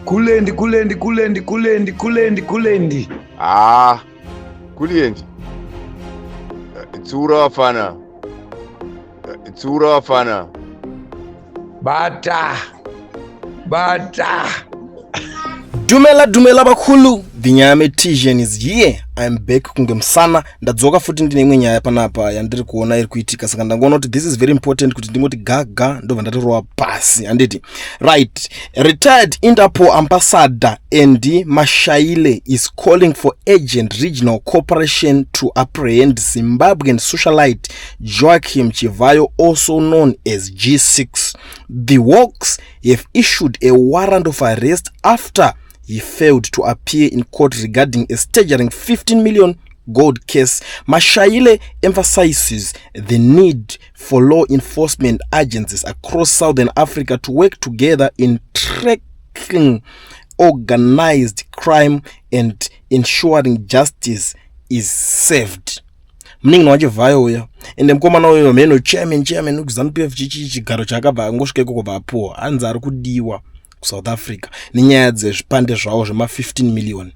Kulendi, kulendi, kulendi, kulendi, kulendi, kulendi. Ah, kuliendi. Tsiura vafana. Tsiura vafana. Bata. Bata. Dumela, dumela bakhulu. The Nyame Tijan is here. I'm back kunge musana. Ndadzoka futi ndine imwe nyaya panapa yandiri kuona iri kuitika, saka ndangoona kuti this is very important kuti ndingoti gaga ndobva ndatorova pasi, handiti? Right. Retired Interpol ambassador Andy Mashaile is calling for urgent regional cooperation to apprehend Zimbabwean socialite Joachim Chivayo, also known as G6. The Hawks have issued a warrant of arrest after he failed to appear in court regarding a staggering 15 million gold case. Mashaile emphasizes the need for law enforcement agencies across Southern Africa to work together in tracking organized crime and ensuring justice is served. Munin'ina waChivhayo uya, ende mukomana uyo mheno chairman wekuZANU PF, chichi chigaro chaakabva angosvika ikoko bva apuwa. Hanzi ari kudiwa kuSouth Africa nenyaya dzezvipande zvavo zvema15 million.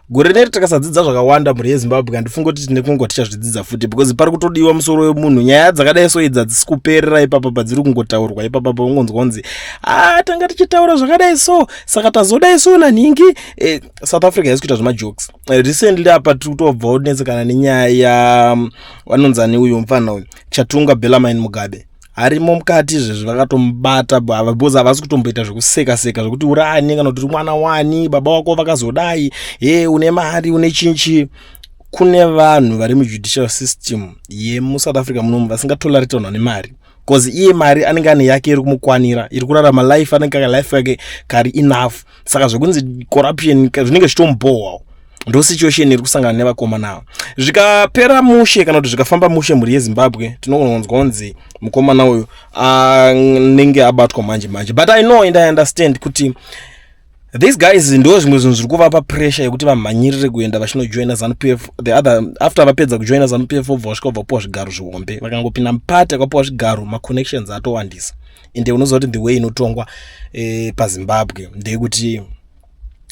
Gore reri takasadzidza zvakawanda, mhuri yeZimbabwe, handifungi kuti tine kungo tichazvidzidza futi, because pari kutodiwa musoro wemunhu. Nyaya dzakadai so idzi hadzisi kuperera ipapa padziri kungotaurwa ipapa, paungonzwa kunzi a tanga tichitaura zvakadai so, saka tazodai so nanhingi. South Africa haisi kuita zvemajokes. Recently apa tiri kutobva kunetsekana nenyaya ya vanonzani uyu mufana uyu, Chatunga Bellarmine Mugabe, arimo mukati izvezvi. Vakatomubata because havasi kutomboita zvekuseka seka zvekuti uri ani kana kuti uri mwana wani, baba wako vakazodai, he une mari, une chinchi. Kune vanhu vari mujudicial system yemuSouth Africa munomu vasingatolerate vanhu vane mari, because iye mari anenge ane yake iri kumukwanira, iri kurarama life, anenge aka life yake kari enough. Saka zvekunzi corruption zvinenge zvitombohwawo. Ndo situation iri kusangana nevakomana ava. Zvikapera mushe kana kuti zvikafamba mushe, mhuri yeZimbabwe, tinongonzwa kunzi mukomana uyu anenge abatwa manje manje. But I know and I understand kuti these guys, ndo zvimwe zvinhu zviri kuvapa pressure yekuti vamhanyirire kuenda vachinojoina ZANU PF. The other, after vapedza kujoina ZANU PF, vobva vasvika, vobva vapuwa zvigaro zvihombe. Vakangopinda mupati, akapuwa zvigaro, maconnections atowandisa. Ende unoziva kuti the way inotongwa paZimbabwe ndeyekuti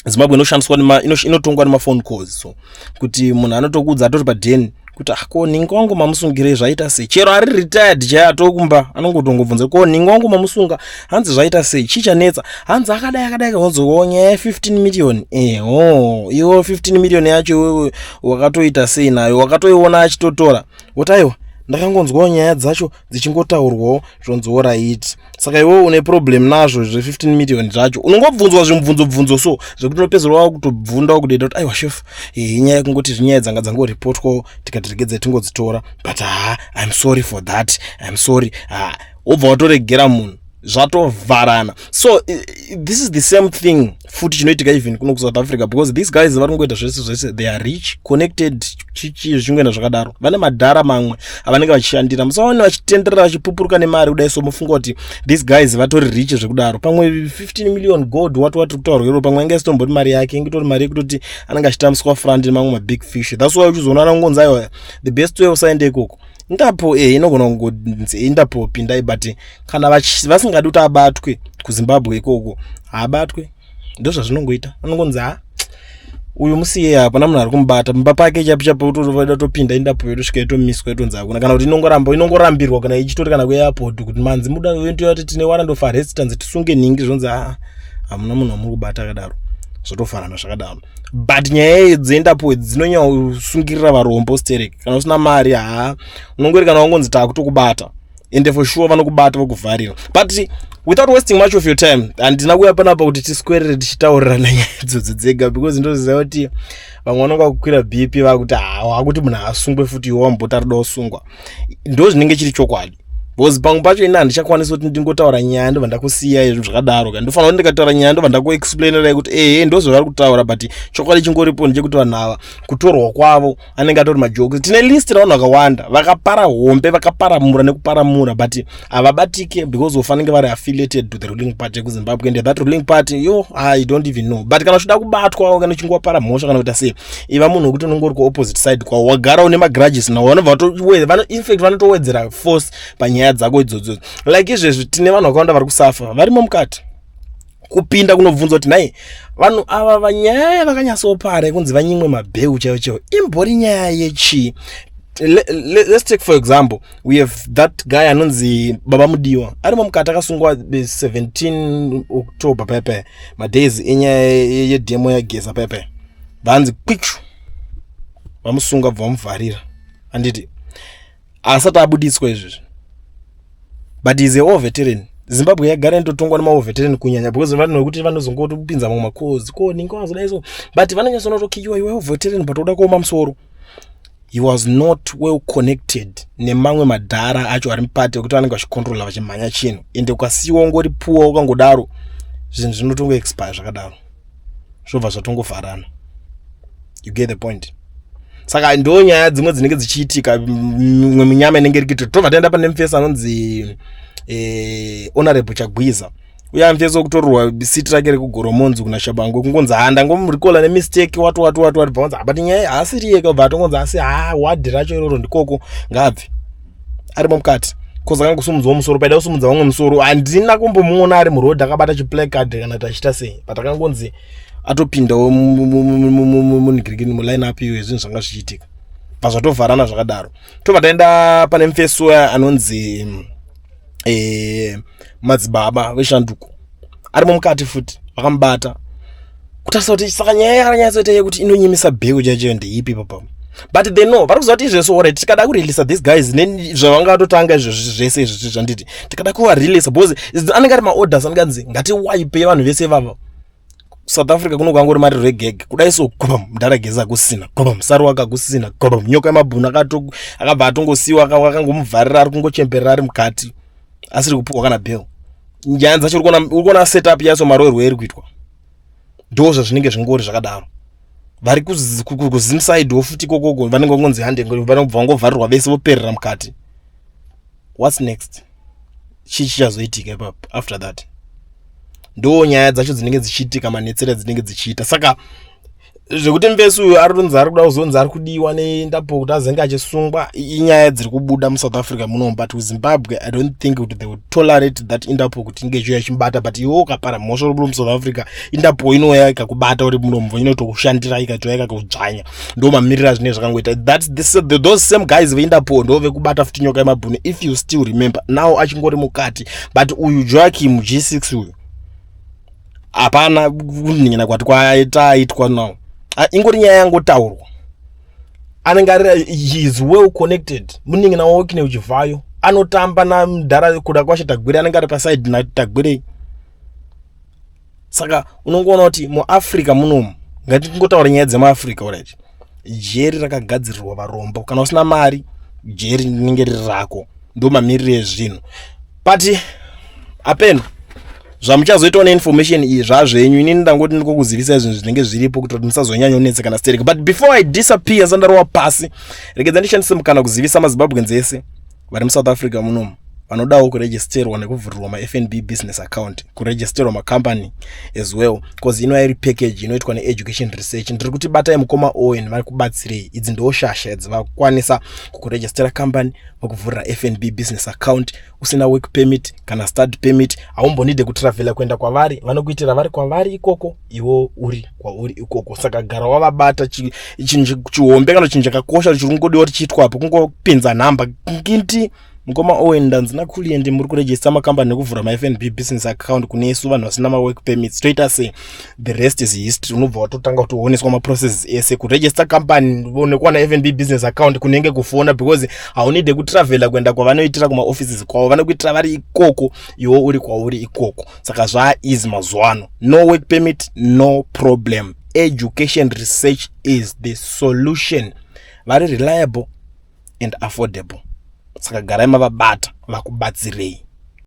Zimbabwe inoshandiswa inotongwa nemafone calls. So kuti munhu anotokuudza atori padheni kuti, "Ah, ko ningi wangu mamusungirei? Zvaita sei?" Chero ari retired chaiye, atokumba, anongotongobvunza, "Ko ningi wangu mamusunga, hanzi zvaita sei? Chii chanetsa? Hanzi akadai akadai." Kanzwa nyaya ye15 million. Eho, iwo 15 million yacho iwewe wakatoita sei nayo? Wakatoiona achitotora? Woti, "Aiwa, ndakangonzwawo nyaya dzacho dzichingotaurwawo." Zvonziwo, "Right, saka iwewe une problem nazvo zve15 million zvacho?" Unongobvunzwa zvimubvunzo bvunzo so zvekuti unopedzera wakutobvunda kudeda kuti, "Aiwa chef, inyaya yekungoti zvinyaya dzanga dzangoripotwawo, tikati regedzai tingodzitora, but ha, I'm sorry for that, I'm sorry." Ha, wobva watoregera munhu, zvatovharana. So this is the same thing futi chinoitika even kuno kuSouth Africa, because these guys vari kungoita zvese zvese. They are rich, connected, chichi, zvichingoenda zvakadaro. Vane madhara mamwe avanenge vachishandira. Musaone vachitenderera vachipupuruka nemari kudai so, mufunga kuti these guys vatori rich zvekudaro. Pamwe 15 million gold wati kutaurwa iro, pamwe ange asitombori mari yake, ingitori mari yekutoti anenge achitambiswa front nemamwe mabig fish. That's why uchizoona anongonzi, "Aiwa, the best way, usaende ikoko, Interpol inogona kungonzi Interpol pindai." But kana vasingadi kuti abatwe kuZimbabwe ikoko, haabatwe. Ndo zvazvinongoita. Anongonzi, "Ha, uyu musiye, hapana munhu ari kumubata mumba pake." Chapo chapo toda topinda, Interpol yotosvika, itomiswa, itonzi hakuna, kana kuti inongoramba, inongorambirwa kana ichitori kana kuairport kuti manzi muda toyati tine warrant of arrest, tanzi tisunge nhingi. Zvonzi, "Aa, hamuna munhu wamuri kubata akadaro." Zvotofanana zvakadaro. But nyaya dzeInterpol idzi dzinonyanya kusungirira varombo sterek. Kana usina mari, haa, unongori kana wangonzi taakutokubata, ende for sure vanokubata, vokuvharira. But without wasting much of your time, handina kuuya panapa kuti tiswerere tichitaurirana nyaya idzodzo dzega, because ndoziva kuti vamwe vanonga kukwira BP, vakuti, "Ha, wakuti munhu asungwe futi, iwe wamboti arida kusungwa." Ndo zvinenge chiri chokwadi, because pamwe pacho ini handichakwanisi kuti ndingotaura nyaya ndobva ndakusiya izvo zvakadaro. Ka ndofanira kuti ndikataura nyaya ndobva ndakuexplainerai kuti ehe, ndozvavari kutaura. But chokwadi chingoripo ndechekuti vanhu ava kutorwa kwavo anenge atori majokes. Tine list ravanhu vakawanda vakapara hombe, vakaparamura nekuparamura, but havabatike because of vanenge vari affiliated to the ruling party yekuZimbabwe. And that ruling party yo, I don't even know. But kana uchida kubatwa, kana uchinge wapara mhosva kana kuita sei, iva munhu wekuti unenge uri kuopposite side kwavo, wagara une magrudges nawo, vanobva in fact vanotowedzera force panyaya dzako idzodzo. Like izvezvi tine vanhu vakawanda vari kusafa varimo mukati. Kupinda kunobvunza kuti nhai vanhu ava vanyaya vakanyatsopara yekunzi vanyimwe mabheu chaivo chaivo imbori nyaya yechii? Let's take for example, we have that guy anonzi Baba Mudiwa, arimo mukati, akasungwa 17 October pepe, madays enyaya yedemo yaGeza pepe. Vanzi kwichu vamusunga, bva vamuvharira, handiti? Asati abudiswa izvezvi, but is a war veteran. Zimbabwe yagara inototongwa nemawar veteran kunyanya, because vanhu vekuti vanozongotopinza mamwe makozi ko ninge wazodai so, but vanonyatsonotokiwa iwe veteran, but uda kuoma musoro. He was not well connected nemamwe madhara acho ari mupati ekuti vanenge vachicontrola, vachimhanya chinhu. Ende ukasiyiwa ungori puwa ukangodaro, zvinhu zvinotongo expire zvakadaro, zvobva zvatongovharana. You get the point? Saka ndo nyaya dzimwe dzinenge dzichiitika, mimwe minyama inenge iri kuita. Tobva taenda pane mufesi anonzi Honorable Chagwiza, uye mufesi wekutorerwa seat rake rekuGoromonzi kuna Shabangu, kungonzi ha, ndangomurikola nemistake, wati wati wati wati, bvanzi, but nyaya haasiri yeka, bva atongonzi asi ha, wadhi racho iroro ndikoko, ngaabve. Arimo mukati 'cause akangosumudzwa musoro, paida kusumudza vamwe musoro. Handina kumbomuona ari murodhi akabata chiplacard kana kuti achiita sei, but akangonzi atopindawo munhingirikini, muline up iyo, zvinhu zvanga zvichiitika, bva zvatovharana zvakadaro. Tobva taenda pane mufesi uya anonzi Madzibaba Veshanduko, arimo mukati futi, vakamubata. Kutarisa kuti saka nyaya yakanyatsoita yekuti inonyimisa bheu chaicho ndeipi ipapo? But they know, vari kuziva kuti izvezvo, alright, tikada kureleasa these guys zvavanga vatotanga izvezvi zvese izvezvi, zvanditi tikada kuvareleasa, because anenge ari maorders anenge anzi ngatiwaipei vanhu vese ivava. South Africa kuno kwangori mariro egege kudai so, gobam, ndarageza kusina, gobam, Saruwaka kusina, gobam, Nyoka yemabhunu akabva atongosiyiwa, akangomuvharira, ari kungochemberera ari mukati, asiri kupuhwa kana bail. Nyaya dzacho uri kuona setup yacho, maroerwo iri kuitwa, ndo zvazvinenge zvingori zvakadaro. Vari kuZimsidewo futi ikokoko vanenge vangonzi hande, vanobva vangovharirwa vese, voperera mukati. What's next? Chii chichazoitika ipapo after that? Ndo nyaya dzacho dzinenge dzichiitika, manetsera dzinenge dzichiita. Saka zvekuti mufesi uyu ari kunzi ari kuda kuzonzi ari kudiwa neInterpol kuti azenge achisungwa, inyaya dziri kubuda muSouth Africa munomu. But kuZimbabwe I don't think kuti they would tolerate that Interpol kuti inge ichiuya ichimubata. But iwe ukapara mhosva uri muSouth Africa, Interpol inouya ikakubata uri munomu, inotokushandira, ikatouya ikakudzvanya. Ndo mamiriro azvinenge zvakangoita. Those same guys veInterpol ndo vekubata futi Nyoka yemabhunu, if you still remember. Now achingori mukati, but uyu Joakim G6 uyu hapana kunhinyana kwati kwaitaitwa. Now ingori nyaya yangotaurwa. Anenge ari, he is well connected, munin'ina waWicknell Chivhayo, anotamba namudhara Kuda Kwashe Tagwirei, anenge ari pasaidi naTagwirei. Saka unongoona kuti muAfrica munomu, ngatingotaura nyaya dzemuAfrica, alright, jeri rakagadzirirwa varombo. Kana usina mari, jeri rinenge riri rako. Ndo mamiriro ezvinhu, but apeno zvamuchazoitawo neinformation iyi, zvazvenyu. Inini ndangoti ndikokuzivisai zvinhu zvinenge zviripo kuitira kuti musazonyanyonetseka nastereki. But before I disappear, sandarowa pasi, regedza ndishandise mukana kuzivisa maZimbabweans ese vari muSouth Africa munomu vanodawo kuregisterwa nekuvhurirwa maFNB business account, kuregisterwa macompany as well, because ino iri package inoitwa neEducation Research. Ndiri kuti batai mukoma Owen vari kubatsirei. Idzi ndo shasha dzivakwanisa kukuregistera company, vakuvhurira FNB business account usina work permit kana study permit. Haumbonide kutravhela kuenda kwavari, vanokuitira vari kwavari ikoko, iwo uri kwauri ikoko. Saka gara wavabata. Chinhu chihombe kana chinhu chakakosha chiri kungodiwa kuti chiitwapo kungopinza nhamba ngiti, "Mukoma Owen, ndanzi naKuliendi muri kurejista makambani nekuvhura maFNB business account kune isu vanhu vasina mawork permits, toita sei?" The rest is history. Unobva watotanga kutooneswa maprocesses ese kurejista company nekuwana FNB business account, kunenge kufona, because haunide kutravhela kuenda kwavanoitira kumaoffices kwavo, vanokuitira vari ikoko, iwo uri kwauri ikoko. Saka zvaaeasy mazuva ano. No work permit, no problem. Education Research is the solution, vari reliable and affordable. Saka garai mavabata vakubatsirei.